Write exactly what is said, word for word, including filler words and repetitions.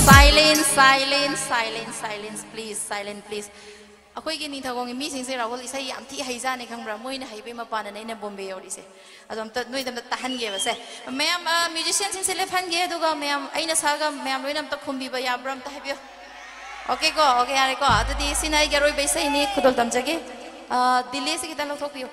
Silence, silence, silence, silence, please, silence, please. ꯑꯩꯈꯣꯏꯒꯤ ꯅꯤꯡꯊꯧꯈꯣꯡꯒꯤ ꯃꯤꯁꯤꯡꯁꯦ ꯔꯥꯍꯨꯜ ꯏꯁꯩ ꯌꯥꯝ ꯊꯤ ꯍꯩꯖꯥꯅꯤ, ꯈꯪꯕ꯭ꯔꯥ? ꯃꯣꯏꯅ ꯍꯩꯕꯩ ꯃꯄꯥꯟꯅꯅꯦ ꯑꯩꯅ ꯕꯣꯝꯕꯦ ꯌꯧꯔꯤꯁꯦ꯫ ꯑꯗꯣ ꯑꯝꯇ ꯅꯣꯏꯗ ꯑꯝꯇ ꯇꯥꯍꯟꯒꯦꯕꯁꯦ꯫ ꯃꯌꯥꯝ, ꯑ, musicianꯁꯤꯡꯁꯦ ꯂꯦꯞꯍꯟꯒꯦ, ꯑꯗꯨꯒ ꯃꯌꯥꯝ ꯑꯩꯅ ꯁꯛꯑꯒ ꯃꯌꯥꯝ ꯂꯣꯏꯅ ꯑꯝꯇ ꯈꯨꯝꯕꯤꯕ ꯌꯥꯕ꯭ꯔꯥ? ꯑꯝꯇ ꯍꯥꯏꯕꯤꯌꯨ꯫ Okay ꯀꯣ? Okay, ꯌꯥꯔꯦꯀꯣ? ꯑꯗꯨꯗꯤ ꯁꯤꯅ ꯑꯩꯒꯤ ꯑꯔꯣꯏꯕ ꯏꯁꯩꯅꯤ꯫ ꯈꯨꯗꯣꯜ ꯇꯝꯖꯒꯦ꯫ ꯑ, delay ꯁꯤ ꯈꯤꯇꯪ ꯂꯧꯊꯣꯛꯄꯤꯌꯨ꯫